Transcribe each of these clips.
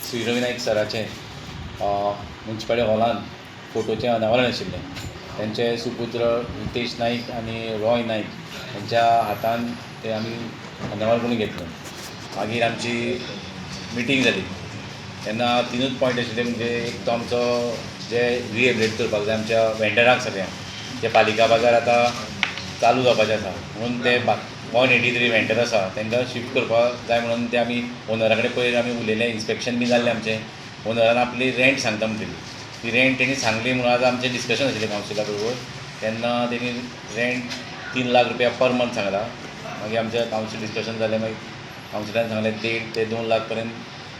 Shri Ravi Naik सराचें municipality हॉलान फोटोचें अनावरण आशिल्लें. तेंचे सुपुत्र रितेश नायक आनी रॉय नायक हेंच्या हातान ते आमी अनावरण करून घेतलें. मागीर आमची मिटींग जाली तेन्ना तिनूच पॉयंट आशिल्ले. म्हणजे एक तो आमचो जे रिहेबिलिटेट करपाक जाय आमच्या वेंडरांक सगळ्यांक, जे पालिका बाजार आतां चालू जावपाचें आसा म्हणून ते 183 वेंडर आसा तांकां शिफ्ट करपाक जाय म्हणून ते आमी ओनरा कडेन पयर आमी उलयले. इन्स्पेक्शन बी जाल्लें आमचें. ओनरान आपली रेंट सांगता म्हणटली, ती रेंट तेणी सांगली म्हणून आज आमचें डिस्कशन आशिल्लें कावन्सिला बरोबर. तेन्ना तेणी रेंट 3 लाख रुपया पर मंथ सांगला. मागीर आमचें कावन्सील डिस्कशन जालें. मागीर कावन्सिलान सांगलें 1.5 ते 2 लाख पर्यंत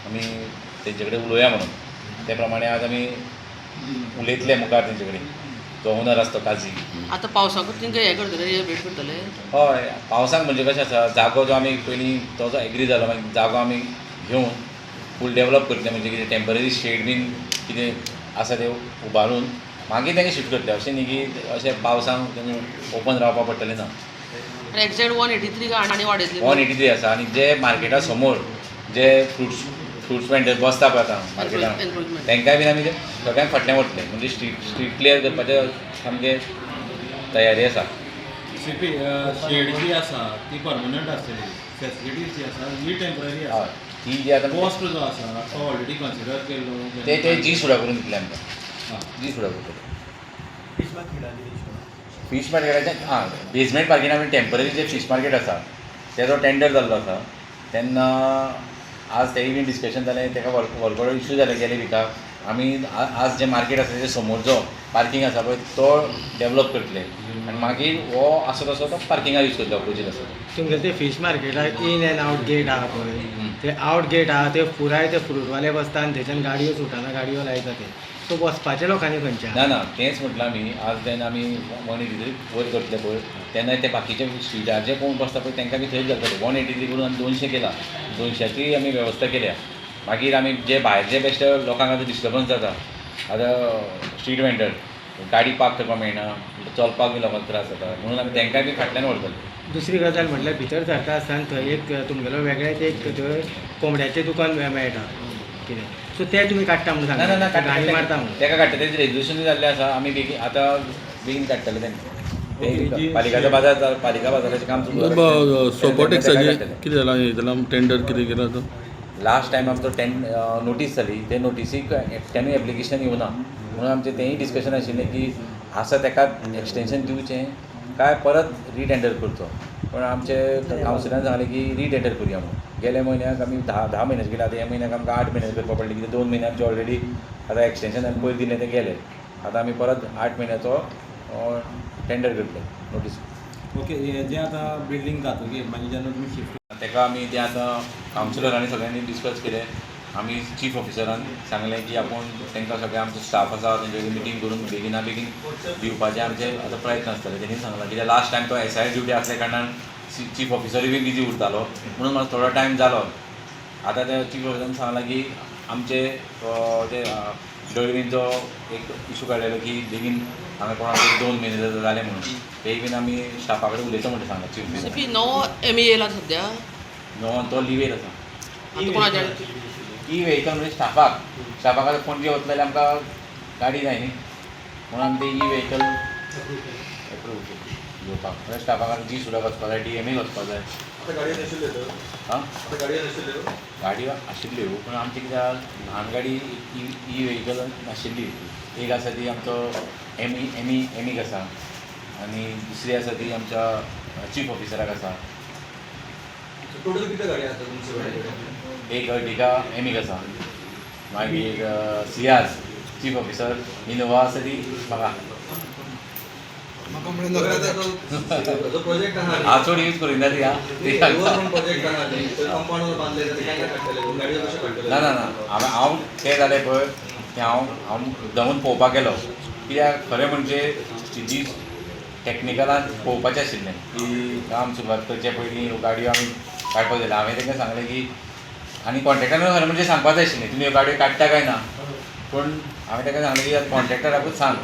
आमी तेंचे कडेन उलोवया म्हणून. ते प्रमाणे आज आमी उलयतले मुखार तेंचे कडेन, जो ओनर आसा तो काजी. आतां पावसाकूच तेंकां हें करतले, रिहेबिलिटेट करतले? हय, पावसाक म्हणजे कशें आसा, जागो जो आमी पयलीं तो जो एग्री जालो, मागीर जागो आमी घेवन फूल डेवलप करतले. म्हणजे कितें टेंपररी शेड बीन कितें आसा तें उबारून मागीर तांकां शिफ्ट करतले. अशें न्ही की अशें पावसाक तांकां ओपन रावपाक पडटलें ना. आनी एक्झॅक्ट 183 आनी वाडयतले? 183 आसा आनी जे मार्केटा समोर जे फ्रुट्स वेंडर बसता पळय आतां मार्केटान, एनक्रोचमेंट. तांकांय बीन आमी ते सगळ्यांक फाटल्यान वतले. म्हणजे स्ट्रीट स्ट्रीट क्लियर करपाचे सामके तयारी आसा. सीपी, शेड जी आसा ती परमनंट आसतली, फेसिलिटीज जी आसा ही टेंपररी आसा? हय, ती जी आतां कॉस्ट जो आसा तो ऑलरेडी कन्सिडर केल्लो? ते ते जी सुद्दां करून दितले आमकां. जी सुद्दां करतले. फीश मार्केटाचें, आं, बेजमेंट पार्किंग आमी टेंपररी जे फीश मार्केट आसा तेजो टेंडर जाल्लो आसा. तेन्ना आज तेय बीन डिस्कशन जालें. तेका वर्क ऑर्डर इशू जालें गेले विकाक. आमी आज जे मार्केट आसा तेजे समोर जो पार्कींग आसा पळय तो डेवलप करतले आनी मागीर हो आसा तसो तो पार्किंगाक यूज करतले, अपोजीट आसा तो. तुमगेले ते फीश मार्केटाक इन एंड आवट गेट आहा पळय, ते आवट गेट आहा ते पुराय ते फ्रूटवाले बसता आनी थंयच्यान गाडयो सुटाना गाडयो लायता ते. सो बसपाचे लोकांनी खंयच्या? ना ना, तेंच म्हटलां आमी. आज जेन्ना आमी 183 वयर करतले पळय तेन्ना ते बाकीचे स्ट्रिटार जे कोण बसता पळय तांकां बी थंयच घालतले. 183 करून आमी 200 केला, 200ची आमी वेवस्था केल्या. मागीर आमी जे भायर जे बेश्टे लोकांक आतां डिस्टर्बन्स जाता, आतां स्ट्रीट वेंडर गाडी पार्क करपाक मेळना, चलपाक बी लोकांक त्रास जाता म्हणून आमी तांकांय बी फाटल्यान व्हरतले. दुसरी गजाल म्हटल्यार भितर सरता आसतना थंय एक तुमगेलो वेगळेच एक थंय कोंबड्याचें दुकान मेळटा कितें, सो तें तुमी काडटा म्हणून ना ना ना. सांगता, घाणी मारता म्हणून. ताका काडटा. तेजें रेजोल्युशन जाल्लें आसा. आमी बेगीन आतां बेगीन काडटले तेंकां. जी पालिकाचो बाजार, पालिका बाजाराचें काम सुरू जाला. सोपो टॅक्साचें कितें जालां, हें जालां, टेंडर कितें केलां आतां? लास्ट टायम आमचो टेन नोटीस जाली, ते नोटीसीक एकट्यानूय एप्लिकेशन येवना म्हणून आमचें तेंय डिस्कशन आशिल्लें की आसा तेका एक्सटेंशन दिवचें काय परत रिटेंडर करचो. पण आमचे कावन्सिलान सांगलें की रिटेंडर करुया म्हणून. गेल्या म्हयन्याक आमी 10 10 म्हयन्याचे केले. आतां ह्या म्हयन्याक आमकां 8 म्हयन्याचे करपा पडलें, कित्याक 2 म्हयने आमचे ऑलरेडी आतां एक्सटेंशन आमी पयर दिलें तें गेले. आतां आमी परत 8 म्हयन्याचो टेंडर करतले नोटीस. ओके, हे जें आतां बिल्डींग जातकीर मागीर जेन्ना तुमी शिफ्ट ताका आमी तें आतां कावन्सिलरांनी सगळ्यांनी डिस्कस केलें. आमी चीफ ऑफिसरान सांगलें की आपूण तांकां सगळें आमचो स्टाफ आसा तेंचे कडेन मिटींग करून बेगिना बेगीन दिवपाचे आमचे आतां प्रयत्न आसतले. तेणी सांगलां, कित्याक लास्ट टायम तो एसआय ड्युटी आसल्या कारणान चीफ ऑफिसरूय बी बिजी उरतालो म्हणून मातसो थोडो टायम जालो. आतां त्या चीफ ऑफिसरान सांगलां की आमचे ते डळवींचो एक इशू काडलेलो की बेगीन हांगा कोणाक 2 म्हयने जाले म्हणून, तेय बीन आमी स्टाफा कडेन उलयता म्हणटा सांगलां चीफ सी पी, नवो एम ई येयला सद्या? नवो तो लिवेर आसा. आतां कोणाच्या? ई व्हेकल म्हणजे स्टाफाक स्टाफाक आतां पणजे वतले जाल्यार आमकां गाडी जाय न्ही म्हणून आमी ते ई व्हेकल एप्रूव घेवपाक. म्हणल्यार स्टाफाक आतां जी सुद्दां वचपा जाय, डीएमए वचपा जाय. आतां गाडयो नाशिल्ल्यो तर? आं? आतां गाडयो नाशिल्ल्यो? गाडयो आशिल्ल्यो, पूण आमची कित्याक ल्हान गाडी ई ई व्हेकल नाशिल्ली. एक आसा ती आमचो एमई एमई एमीक आसा आनी दुसरी आसा ती आमच्या चीफ ऑफिसराक आसा. टोटल कितल्यो गाडयो आसा तुमचे कडेन? एक अर्टिगा एमीक आसा, मागीर सियाज चीफ ऑफिसर, इनोवा आसा ती म्हाका. जो प्रोजेक्ट आहा न्ही, हांव चड यूज करिना ती. आं, ती. रिवरफ्रंट प्रोजेक्ट आहा न्ही, थंय कंपाउंड बांदले ते केन्ना काडटले, गाडयो कश्यो काडटले? ना ना ना, हांव तें जालें पळय तें हांव हांव मुद्दामून पळोवपाक गेलो, कित्याक खरें म्हणजे जी टॅक्निकलान पळोवपाचें आशिल्लें की काम सुरवात करचे पयलीं ह्यो गाडयो आमी काडपाक जाय. हांवें तांकां सांगलें की आनी कॉन्ट्रेक्टरान खरें म्हणजे सांगपाक जाय आशिल्लें, तुमी ह्यो गाडयो काडटा काय ना. पूण हांवें ताका सांगलें की कॉन्ट्रेक्टराकूच सांग.